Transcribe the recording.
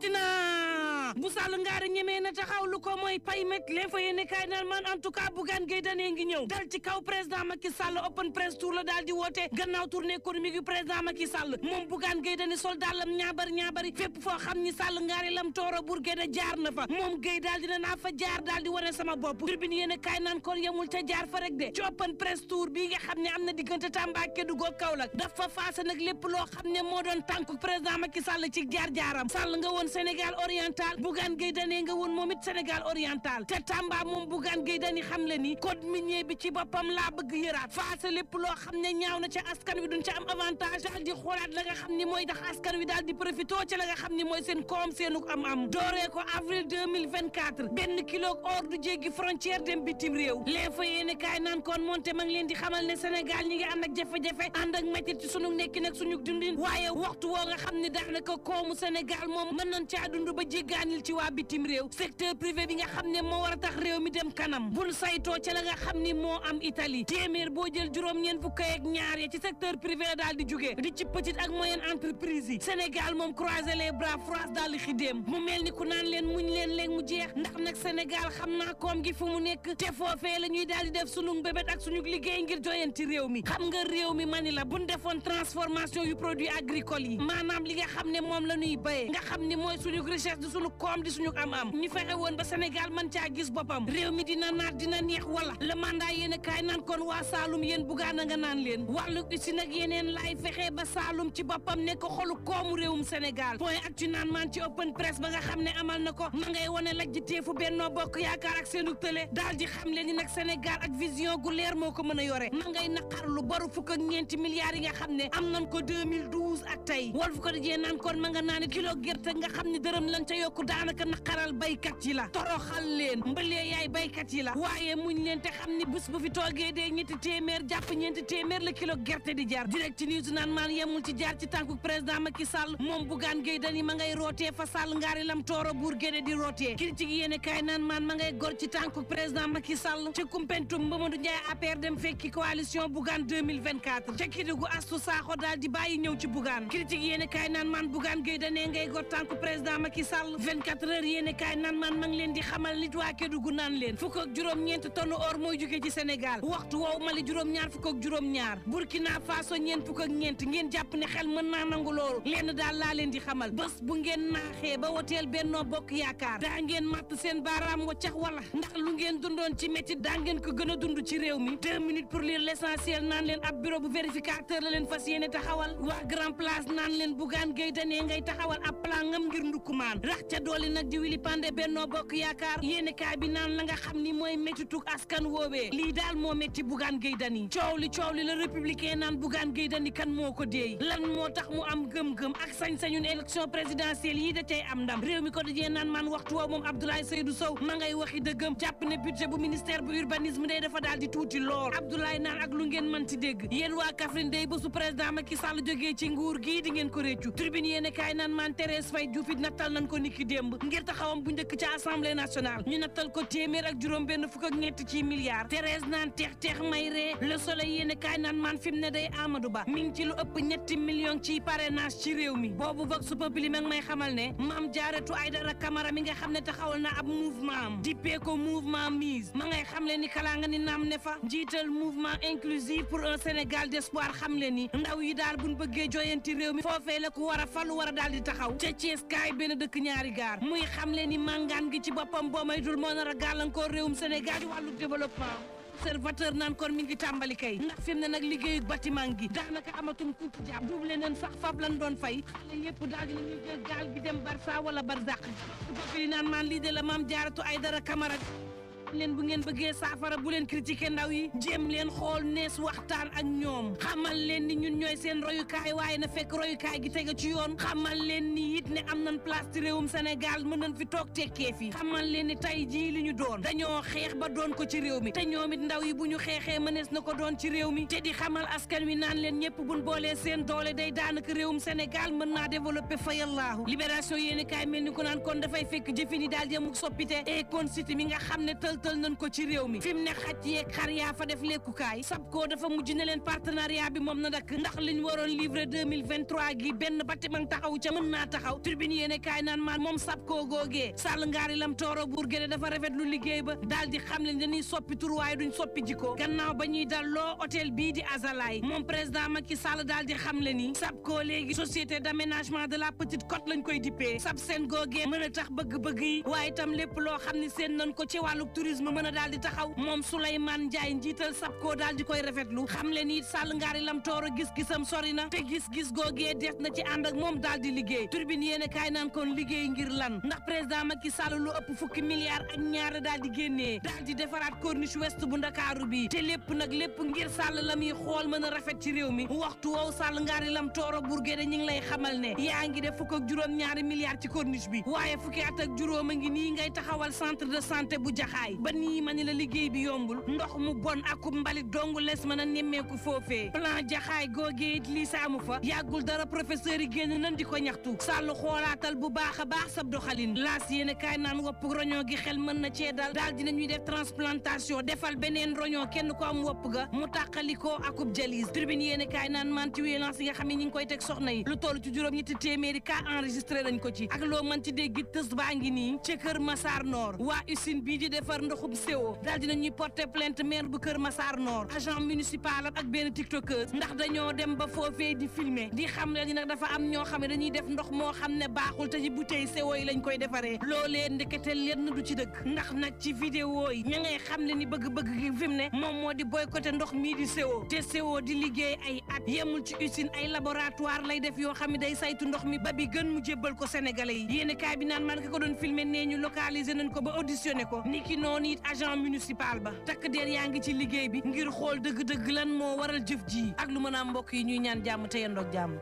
tina bu Sall ngaari ñemee na taxaw lu ko mooy pay met leen fa yéene kaay naan man en tout cas Bougane Gueye Dany ngi ñëw dal ci kaw président Macky Sall open press tour la daal di woote gannaaw tournée économique yu président Macky Sall moom Bougane Gueye Dany sol daalam ñaabari fépp foo xam ni Sall ngaari lam tooro Bourguédé jaar na fa moom Gueye daal dina naa fa jaar daal di wane sama bopp Tribune yéene kaay naan kon yemul ca jaar fa rek de ci open press tour bii nga xam ne am na diggante Tamba ak Kédougou Kaolack dafa faase nag lépp loo xam ne moo doon tànku président Macky Sall ci jaar-jaaram Sall nga woon Sénégal oriental Bougane Gueye Dany nga woon moom it Sénégal oriental te Tamba moom Bougane Gueye Dany xam le ni code minier bi ci boppam laa bëgg yëraat faase lépp loo xam ne ñaaw na ca askan wi duñ ca am avantage daal di xoolaat la nga xam ni mooy tax askan wi daal di profité ca la nga xam ni mooy seen koom seenu am dooree ko avril 2024 benn kilo or du jéggi frontière dem bitim réew lee fa yéene kaay naan kon moonte ma ngi leen di xamal ne Sénégal ñi ngi ànd ak jafe-jafe ànd ak métit ci sunu nekki nag suñu dundin waaye waxtu woo nga xam ne daanaka koomu Sénégal moom mën nañ caa dund ba jéggaanil ci waa bitim réew secteur privé bi nga xam ne moo war a tax réew mi dem kanam bul saytoo ca la nga xam ni moo am Italie téeméer boo jël juróom-ñeent fukk ak ñaar ya ci secteur privé la daal di jógee di ci petite ak moyenne entreprise yi Sénégal moom croiser les bras France daal di xidéem mu mel ni ku naan leen muñ leen léegi mu jeex ndax nag Sénégal xam naa koom gi fu mu nekk te foofee la ñuy daal di def sunu mbébét ak suñu liggéey ngir joyanti réew mi xam nga réew mi mani la buñ defoon transformation yu produits agricoles yi maanaam li nga xam ne moom la ñuy béyee nga xam ni mooy suñu richesse di suñu koom di suñu am ñu fexe woon ba Sénégal man caa gis boppam réew mi dina naat dina neex wala le mandat yéen a kaay naan kon waa Saloum yéen Bougane nga naan leen wàllu usine nag yeneen laay fexe ba Saloum ci boppam nekk xolu koomu réewum Sénégal point ak ci naan man ci open press ba nga xam ne amal na ko ma ngay wane lajj teefu Benno Bokk Yaakaar ak seenu tële daal di xam leen ni nag Sénégal ak vision gu leer moo ko mën a yore ma ngay naqarlu boru fukk ak ñeenti milliards yi nga xam ne am nañ ko 2012 ak tey Walf Quotidien naan kon ma nga naan kilo gerte nga xam ne dërëm lañ ca yokku daanaka naqaral baykat yi la toroxal leen mbalee yaay baykat yi la waaye muñ leen te xam ni bés bu fi toogee dee ñetti téeméer jàpp ñeenti téeméer la kilo gerte di jar direct news naan maan yemul ci jaar ci tànku président Macky Sall moom Bougane Gueye Dany ma ngay rootee fa Sall ngaari lam tooro Bourguédé di rootee critique yéene kaay naan maan ma ngay gor ci tànku président Macky Sall ci Koumpentoum Mamadou Ndiaye APR dem fekki coalition Bougane 2024 ca Kédougou Astou Sakho daal di bàyyi ñëw ci Bougane critique yéene kaay naan maan Bougane Gueye Dany ngay gor tànku président Macky Sall 24 heures yéene kaay naan maan ma ngi leen di xamal nit waa Kédougou naan leen fukk ak juróom-ñeent tonne or mooy jóge ci Sénégal waxtu woowu Mali juróom-ñaar fukk ak juróom-ñaar Burkina Faso ñeent fukk ak ñeent ngeen jàpp ne xel mën naa nangu loolu lenn daal laa leen di xamal bés bu ngeen naaxee ba woteel Benno Bokk Yaakaar daa ngeen matt seen baaraam waccax wala ndax lu ngeen dundoon ci métit daa ngeen ko gën a dund ci réew mi 2 minutes pour lire l'essentiel naan leen ab bureau bu vérificateur la leen fas yéene taxawal waa Grand Place naan leen Bougane Gueye Dany ngay taxawal ab plan ngam ngir ndukkumaan rax ca dooli nag di wili pande Benno Bokk Yaakaar yéene kaay bi naan la nga xam ni mooy méttituk askan woowee lii daal moo métti Bougane Gueye Dany coow li la républicain naan Bougane Gueye Dany kan moo ko déey lan moo tax mu am gëm-gëm ak sañ-sañun élection présidentielle yi da cay am ndam réew mi ko dajee naan man waxtu woowu moom Abdoulaye Seydou Sow ma ngay waxi dëggam jàpp ne budget bu ministère bu urbanisme day dafa daal di tuuti lool Abdoulaye naan ak lu ngeen mën ci dégg yéen waa Kaffrine day bésu président Macky Sall jógee ci nguur gii di ngeen ko réccu tribune yéene kaay naan man Thérèse Faye Diouf it nattal nañ ko niki démb ngir taxawam bu njëkk ci assemblée nationale ñu nattal ko téeméer ak juróom benn fukk ak ñett ci milliards Thérèse naan teex may ree le soleil yéene kaay naan man fi mu ne day Amadou Ba mi ngi ci lu ëpp ñetti millions ci parrainage ci réew mi boobu vox populi ma ngi may xamal ne Mame Diarratou Aïdara Camara mi nga xam ne taxawal na ab mouvement am dippee ko mouvement mise ma ngay xam le ni kalaa nga ni naam ne fa jiital mouvement inclusif pour un Sénégal d'espoir xam le ni ndaw yi daal buñ bëggee joyanti réew mi foofee la ku war a falu war a daal di taxaw ca Thiès kaay benn dëkk ñaari gaar muy xam le ni màngaan gi ci boppam boo maytul moo nar a gàllankoor réewum Sénégal ci wàllu développement observateur naan kon mi ngi tàmbali kay ndax fi mu ne nag liggéeyu bâtiment gi daanaka amatum ku ci jàpp doublé nañ sax fab lan doon fay xale yëpp daal di nañu jël gaal gi dem Barça wala Barzak su bopp yi naan maan lii de la Mame Diarratou Aïdara Camara leen bu ngeen bëggee saafara bu leen critiquer ndaw yi jéem leen xool nees waxtaan ak ñoom xamal leen ni ñun ñooy seen royukaay waaye na fekk royukaay gi tege ci yoon xamal leen ni it ne am nañ place ci réewum Sénégal mën nañ fi toog tekkee fi xamal leen ni tey jii li ñu doon dañoo xeex ba doon ko ci réew mi te ñoom it ndaw yi bu ñu xeexee mënees na ko doon ci réew mi te di xamal askan wi naan leen ñëpp buñ boolee seen doole day daanaka réewum Sénégal mën naa développé fayallaahu libération yéeni kaay mel ni ko naan kon dafay fekk jëfin yi daal di amuk soppite et kon cité mi nga xam ne tël toftal nañ ko ci réew mi fi mu ne xaj yeeg xar yaa fa def lekkukaay SAPCO dafa mujj ne leen partenariat bi moom na dakk ndax liñ waroon livrer 2023 gi benn bâtiment taxaw ca mën naa taxaw tribune yéene kaay naan maan moom SAPCO googee Sall ngaari lam tooro Bourguédé dafa rafet lu liggéey ba daal di xam leen dañuy soppi tur waaye duñ soppi jikko gannaaw ba ñuy dal loo hôtel bii di Azalaï moom président Macky Sall daal di xam le ni SAPCO léegi société d'aménagement de la petite côte lañ koy dippee sab seen googee mën a tax bëgg-bëgg yi waaye itam lépp loo xam ne seen nañ ko ci wàllu tourisme mën a daal di taxaw moom Souleymane Ndiaye njiital SAPCO daal di koy rafetlu xam le ni Sall ngaari lam tooro gis-gisam sori na te gis-gis googee des na ci ànd ak moom daal di liggéey turbine yéene kaay naan kon liggéey ngir lan ndax président Macky Sall lu ëpp fukki milliards ak ñaar daal di génnee daal di defaraat corniche ouest bu Ndakaaru bi te lépp nag lépp ngir Sall la muy xool mën a rafet ci réew mi waxtu woow Sall ngaari lam tooro Bourguédé ñi ngi lay xamal ne yaa ngi def fukk ak juróom-ñaari milliards ci corniche bi waaye fukki at ak juróom a ngi nii ngay taxawal centre de santé bu Jaxaay ba nii ma ni la liggéey bi yombul ndox mu bon akub mbalit dong les mën a nemmeeku foofee plan Jaxaay googee it lii saamu fa yàggul dara professeur yi génn nan di ko ñaxtu Sall xoolaatal bu baax a baax sab doxalin laas yéen kaay naan wopp roñoo gi xel mën na cee dal daal dinañuy def transplantation defal beneen roñoo kenn ko am wopp ga mu tàqalikoo akub jalis tribune yéen kaay naan manti violence yi nga xam ne ñi ngi koy teg soxna yi lu toll ci juróom-ñetti téeméeri cas enregistré nañ ko ci ak loo mën ci dégg tës baa ngi nii ca Kër Massar Nord waa usine bii di defar ndoxum CO daal dinañuy porter plainte maire bu Kër Massar Nord agent municipal ak benn tiktokeuse ndax dañoo dem ba foofee di filmer di xam ne nag dafa am ñoo xam ne dañuy def ndox moo xam ne baaxul te ci bouteille CO yi lañ koy defaree loolee ndekete leen du ci dëkk ndax nag ci vidéo yi ña ngay xam ne ni bëgg-bëgg gi fi mu ne moom moo di boycotté ndox mii di CO te CO di liggéey ay at yemul ci usine ay laboratoire lay def yoo xam ne day saytu ndox mi ba bi gën mu jébbal ko sénégalais yi yéen kaay bi naan man ka ko doon filmer nee ñu localiser nañ ko ba auditionné ko niki noonu it agent municipal ba takk der yaa ngi ci liggéey bi ngir xool dëgg-dëgg lan moo waral jëf ji ak lu mën a mbokk yi ñuy ñaan jàmm te yendoog jàmm